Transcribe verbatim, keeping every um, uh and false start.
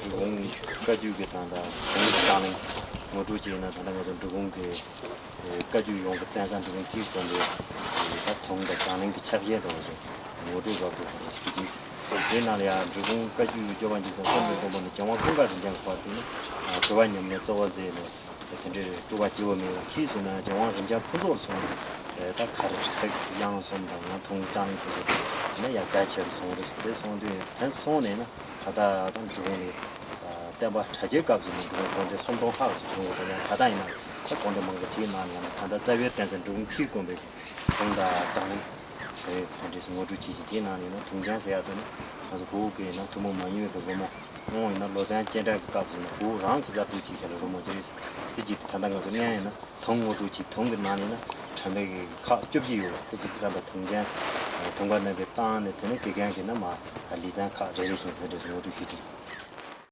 འབྲི་གུང་བཀའ་བརྒྱུད་ཀྱི་ད་ལྟ་དུང་གི་དྲག་གླེང་ངོ་སྤྲོད་ཅིག་ཡིན་ན། ད་ལྟ་ང་ཚོ་འབྲི་གུང་གི་བཀའ་བརྒྱུད་ཡོངས་ཀྱི་བཙན་ས་འབྲི་གུང་སྐྱིད་དགོན་པའི་ད་དུང་དང་དྲག་གླེང་གི་ཕྱག་བཞེས་དང་ངོ་སྤྲོད་རོབ་ཙམ་ཞུ་རྒྱུ་ཡིན། དེའི་ནང་ལ་ཡང་འབྲི་གུང་བཀའ་བརྒྱུད་སྐྱོབ་པ་འཇིག་རྟེན་གསུམ་གྱི་མགོན་པོ་ནས་རྒྱལ་དབང་ཀུན་དགའ་རིན་ཆེན་གྱི་བར་དུ་ནི་སྒྲུབ་པ་ཉམས་ལེན་གཙོ་བོ་མཛད་ནས། དེ་འདྲའི་སྤྲུལ་པ་སྐྱེ་བོ་མེད་པ་ཁྱིས་ཟེར་ན་རྒྱལ་དབང་རིན་ཆེན་ཕུན་ཚོགས་སོང་། ད་གར་དབྱངས་གསུམ་དང་ཡང་དུང་དྲག་གླེང་དེ་ཚོ་ནི་ཡང་རྒྱ་ཆེ་རུ་སོང་རེད། དེ་སོང་དུས་དེ་སོང་ནས་ན་ད་ལྟ་ད་འབྲི་གུང་ནས་བསྟན་པ་གྲགས་ཅན་སྐབས་སུ་ནི་འབྲི་གུང་དགོན་སྡེ་སུམ་སྟོང་ལྷག་ཙམ་བྱུང་བ་དང་། ཡང་ད་ལྟ་ཡིན་ན་ད་དགོན་སྡེ་མང་པོ་དེའི་ནང་ནས་ཡང་ད་ལྟ་རྩ་བའི་བསྟན་འཛིན་འབྲི་གུང་ཁྱིའི་དགོན་པའི་དུང་དང་དྲག་གླེང་རེད། དེ་འདྲས་ངོ་སྤྲོད་བྱེད་ཀྱི། དེའི་ནང་ནས་ན་དུང་ཅན་ཟེར་ཡག་དེ་ནི་ང་ཚོ་ཕྲུ་གུ་གི་ན་ཐུན་མོང་མ་ཡིན་པའི་རོལ་མོ། སྔོན་ཡིན་ན་ལོ་པཎ་སྤྱན་འདྲེན་གྱི་སྐབས་སུ་ན་ཕྲུ་གུ་རང་གིས་གཟབ་སྒྲུབ་བྱེད་མཁན་ལ་རོལ་མོ་ཅིག་རེད། དེ་གཅིག་དེ་ད་ལྟ་ང་ཚོ་སྔོན་ཡིན་ན་དུང་ངོ་སྤྲོད་བྱེད། དུང་གི་ནང་ནས་ན་དྲན་པའི་ཁག་བཅུ་བཞི་ཡོད་པ། དེ་གཅིག་དེ་རྣམ་པ་དུང་ཅན་དུང་དཀར་རྣམ་པའི་བཏང་ནས། དེ་ནས་དགེ་རྒན་གྱིས་ན་མ་ད་ལེ་ཚན་ཁག་རེ་རེ་བཞིན་དེ་འདྲས་ངོ་སྤྲོད་བྱེད་ཀྱི།